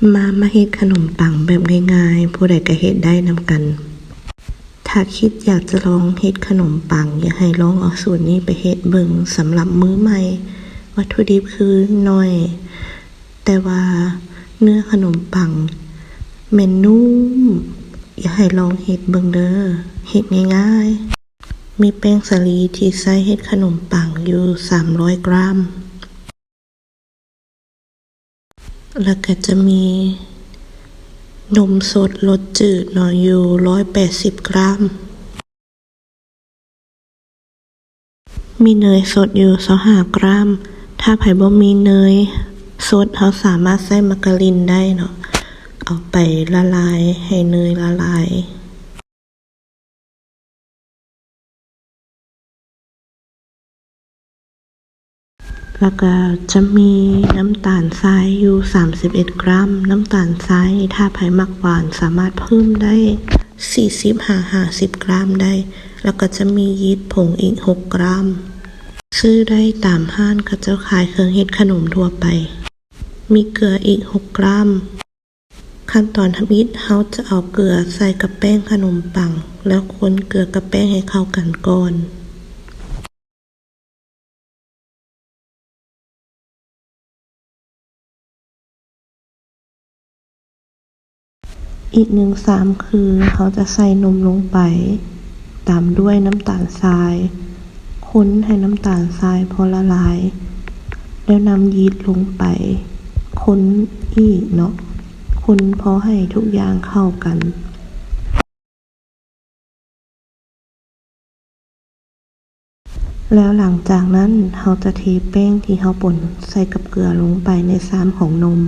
ມາ ມາເຮັດຂະໜົມປັງແບບງ່າຍໆ ຜູ້ໃດກໍເຮັດໄດ້ນຳກັນ. ຖ້າຄິດຢາກຈະລອງເຮັດຂະໜົມປັງ ຢາກໃຫ້ລອງເອົາສູດນີ້ໄປເຮັດເບິ່ງ. ສຳລັບມື້ໃໝ່ ວັດຖຸດິບຄືໜ້ອຍ ແຕ່ວ່າເນື້ອຂະໜົມປັງແມ່ນນຸ້ມ. ຢາກໃຫ້ລອງເຮັດເບິ່ງເດີ. ເຮັດງ່າຍໆ. ມີແປ້ງສາລີທີ່ໃຊ້ເຮັດຂະໜົມປັງຢູ່ສາມຮ້ອຍກຣາມ. ແລ້ວກໍຈະມີນົມສົດລົດຈືດເນາະ ຢູ່ຮ້ອຍແປດສິບກຣາມ. ມີເນີຍສົດຢູ່ຊາວຫ້າກຣາມ. ຖ້າໃຜບໍ່ມີເນີຍສົດ ເຮົາສາມາດໃຊ້ມາກາຣິນໄດ້ເນາະ ເອົາໄປລະລາຍໃຫ້ເນີຍລະລາຍ. ແລ້ວກໍຈະມີນ້ຳຕານຊາຍຢູ່ສາມສິບເອັດກຣາມ. ນ້ຳຕານຊາຍນີ້ ຖ້າໃຜມັກຫວານ ສາມາດເພີ່ມໄດ້ສີ່ສິບຫາຫ້າສິບກຣາມໄດ້. ແລ້ວກໍຈະມີຢີດຜົງອີກຫົກກຣາມ. ຊື້ໄດ້ຕາມຮ້ານເຂົາເຈົ້າຂາຍເຄື່ອງເຮັດຂະໜົມທົ່ວໄປ. ມີເກືອອີກຫົກກຣາມ. ຂັ້ນຕອນທຳອິດ ເຮົາຈະເອົາເກືອໃສ່ກັບແປ້ງຂະໜົມປັງ ແລ້ວຄົນເກືອກັບແປ້ງໃຫ້ເຂົ້າກັນກ່ອນ. ອີກໜຶ່ງຊາມຄື ເຮົາຈະໃສ່ນົມລົງໄປ ຕາມດ້ວຍນ້ຳຕານຊາຍ. ຄົນໃຫ້ນ້ຳຕານຊາຍພໍລະລາຍ ແລ້ວນຳຢີດລົງໄປ ຄົນອີກເນາະ ຄົນພໍໃຫ້ທຸກຢ່າງເຂົ້າກັນ. ແລ້ວຫຼັງຈາກນັ້ນ ເຮົາຈະເທແປ້ງທີ່ເຮົາປົນໃສ່ກັບເກືອລົງໄປໃນຊາມຂອງນົມ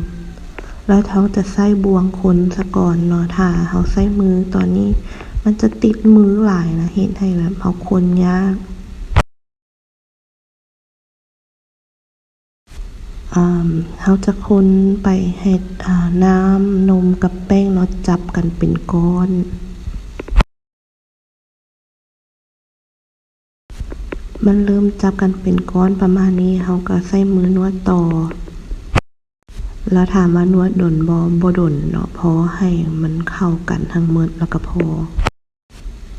ແລ້ວເຮົາຈະໃຊ້ບ່ວງຄົນສາກ່ອນເນາະ. ຖ້າເຮົາໃຊ້ມືຕອນນີ້ ມັນຈະຕິດມືຫຼາຍນະ ເຮັດໃຫ້ແບບເຮົາຄົນຍາກ. ເຮົາຈະຄົນໄປໃຫ້ ນ້ຳນົມກັບແປ້ງເນາະ ຈັບກັນເປັນກ້ອນ. ມັນເລີ່ມຈັບກັນເປັນກ້ອນປະມານນີ້ ເຮົາກໍໃຊ້ມືນວດຕໍ່. ແລ້ວຖາມວ່ານວດດົນບໍ່? ບໍ່ດົນເນາະ ພໍໃຫ້ມັນເຂົ້າກັນທັງໝົດແລ້ວກໍພໍ.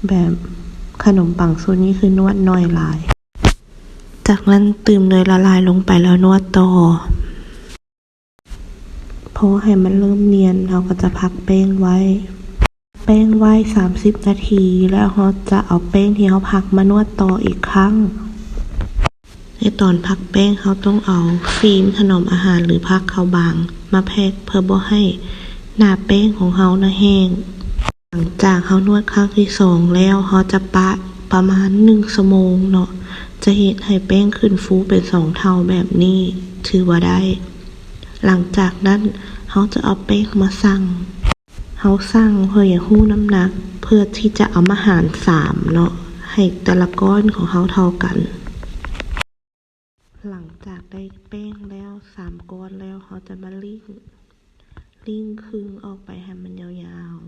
ແບບຂະໜົມປັງສູດນີ້ຄືນວດໜ້ອຍຫຼາຍ. ຈາກນັ້ນຕື່ມເນີຍລະລາຍລົງໄປແລ້ວນວດຕໍ່. ພໍໃຫ້ມັນເລີ່ມນຽນ ເຮົາກໍຈະພັກແປ້ງໄວ້. ແປ້ງໄວ້ສາມສິບນາທີ ແລ້ວເຮົາຈະເອົາແປ້ງທີ່ເຮົາພັກມານວດຕໍ່ອີກຄັ້ງ. ໃນຕອນພັກແປ້ງ ເຮົາຕ້ອງເອົາຟິມຖະໜອມອາຫານ ຫຼື ຜ້າຂາວບາງມາແພັກ ເພື່ອບໍ່ໃຫ້ໜ້າແປ້ງຂອງເຮົານະແຫ້ງ. ຫຼັງຈາກເຮົານວດຄັ້ງທີສອງແລ້ວ ເຮົາຈະປະປະມານໜຶ່ງຊົ່ວໂມງເນາະ ຈະເຮັດໃຫ້ແປ້ງຂຶ້ນຟູເປັນສອງເທົ່າແບບນີ້ ຖືວ່າໄດ້. ຫຼັງຈາກນັ້ນ ເຮົາຈະເອົາແປ້ງມາຊັ່ງ. ເຮົາຊັ່ງເພື່ອຢາກຮູ້ນ້ຳໜັກ ເພື່ອທີ່ຈະເອົາມາຫານສາມເນາະ ໃຫ້ແຕ່ລະກ້ອນຂອງເຮົາເທົ່າກັນ. ຫຼັງຈາກໄດ້ແປ້ງແລ້ວສາມກ້ອນແລ້ວ ເຮົາຈະມາລີ້ງ ລີ້ງຄຶ່ງອອກໄປໃຫ້ມັນຍາວໆ.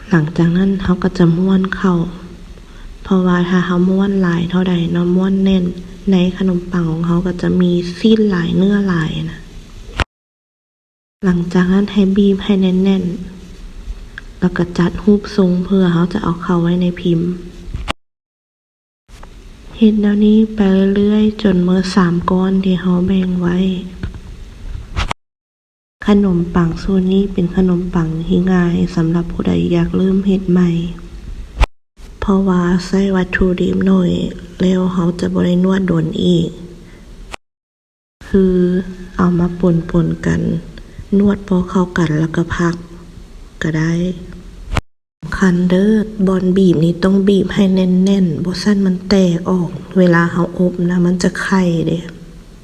ຫຼັງຈາກນັ້ນເຮົາກໍຈະມ້ວນເຂົ້າ ເພາະວ່າຖ້າເຮົາມ້ວນຫຼາຍເທົ່າໃດເນາະ ມ້ວນແໜ້ນ ໃນຂະໜົມປັງຂອງເຮົາກໍຈະມີຊີ້ນຫຼາຍເນື້ອຫຼາຍນະ. ຫຼັງຈາກນັ້ນໃຫ້ບີບໃຫ້ແໜ້ນໆ ແລ້ວກໍຈັດຮູບຊົງເພື່ອເຮົາຈະເອົາເຂົ້າໄວ້ໃນພິມ. ເຮັດແນວນີ້ໄປເລື້ອຍໆ ຈົນໝົດສາມກ້ອນທີ່ເຮົາແບ່ງໄວ້. ຂະໜົມປັງສູດນີ້ເປັນຂະໜົມປັງທີ່ງ່າຍສຳລັບຜູ້ໃດຢາກເລີ່ມເຮັດໃໝ່ ເພາະວ່າໃຊ້ວັດຖຸດິບໜ້ອຍ ແລ້ວເຮົາຈະບໍ່ໄດ້ນວດດົນອີກ. ຄືເອົາມາປົນໆກັນ ນວດພໍເຂົ້າກັນແລ້ວກໍພັກກໍໄດ້. ສຳຄັນເດີ້ ບ່ອນບີບນີ້ຕ້ອງບີບໃຫ້ແໜ້ນໆ ບໍ່ຊັ້ນມັນແຕກອອກ. ເວລາເຮົາອົບນະ ມັນຈະໄຂ່ເດ້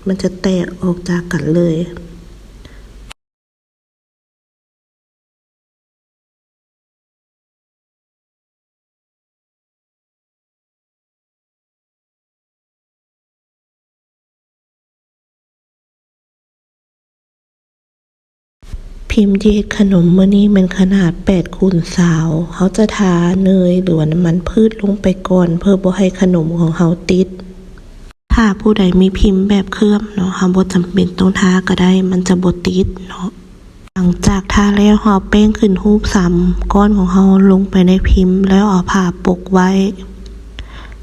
ມັນຈະແຕກອອກຈາກກັນເລີຍ. ພິມທີ່ເຮັດຂະໜົມມື້ນີ້ແມ່ນຂະໜາດແປດຄູນຊາວ. ເຮົາຈະທາເນີຍ ຫຼືວ່ານ້ຳມັນພືດລົງໄປກ່ອນ ເພື່ອບໍ່ໃຫ້ຂະໜົມຂອງເຮົາຕິດ. ທ ຖ້າຜູ້ໃດມີພິມແບບເຄື່ອມເນາະ ເຮົາບໍ່ຈຳເປັນຕ້ອງທາກໍໄດ້ ມັນຈະບໍ່ຕິດເນາະ. ຫຼັງຈາກທາແລ້ວ ເຮົາເອົາແປ້ງຂຶ້ນຮູບສາມກ້ອນຂອງເຮົາລົງໄປໃນພິມ ແລ້ວເອົາຜ້າປົກໄວ້.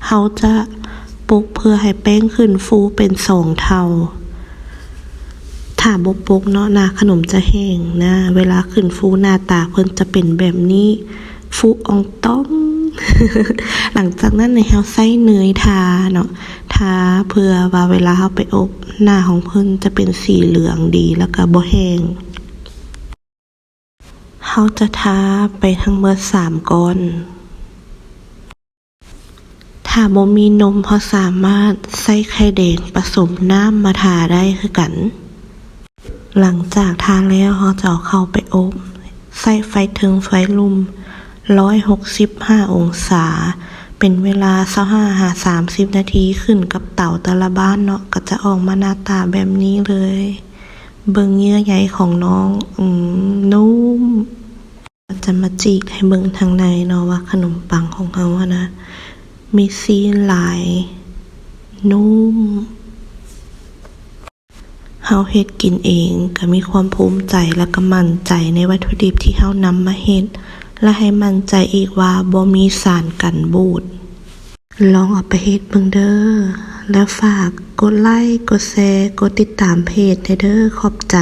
ເຮົາຈະປົກເພື່ອໃຫ້ແປ້ງຂຶ້ນຟູເປັນສອງເທົ່າ. ຖ້າບໍ່ປົກເນາະ ໜ້າຂະໜົມຈະແຫ້ງນະ ເວລາຂຶ້ນຟູໜ້າຕາເພິ່ນຈະເປັນແບບນີ້ ຟູອອງຕອງ. ຫຼັງຈາກນັ້ນໃຫ້ເຮົາໃຊ້ເນີຍທາເນາະ ທາເພື່ອວ່າເວລາເຮົາໄປອົບ ໜ້າຂອງເພິ່ນຈະເປັນສີເຫຼືອງດີ ແລ້ວກໍບໍ່ແຫ້ງ. ເຮົາຈະທາໄປທັງໝົດສາມກ້ອນ. ຖ້າບໍ່ມີນົມ ເຮົາສາມາດໃຊ້ໄຂ່ແດງປະສົມນ້ຳມາທາໄດ້ຄືກັນ. ຫຼັງຈາກທາແລ້ວ ເຮົາຈະເອົາເຂົ້າໄປອົບ ໃຊ້ໄຟເທິງໄຟລຸ່ມ ຮ້ອຍຫົກສິບຫ້າອົງສາ ເປັນເວລາຊາວຫ້າຫາສາມສິບນາທີ ຂຶ້ນກັບເຕົາແຕ່ລະບ້ານເນາະ ກໍຈະອອກມາໜ້າຕາແບບນີ້ເລີຍ. ເບິ່ງເຍື່ອໃຍຂອງນ້ອງ ອືມ ນຸ້ມ. ຈະມາຈີກໃຫ້ເບິ່ງທາງໃນເນາະ ວ່າຂະໜົມປັງຂອງເຮົາຫັ້ນນະ ມີຊີ້ນຫຼາຍ ນຸ້ມ. ເຮົາເຮັດກິນເອງກໍມີຄວາມພູມໃຈ ແລ້ວກໍໝັ້ນໃຈໃນວັດຖຸດິບທີ່ເຮົານຳມາເຮັດ ແລະ ໃຫ້ໝັ້ນໃຈອີກວ່າບໍ່ມີສານກັນບູດ. ລອງເອົາໄປເຮັດເບິ່ງເດີ້ ແລ້ວຝາກກົດໄລ ກົດແຊ ກົດຕິດຕາມເພຈແດ່ເດີ້. ຂອບໃຈ.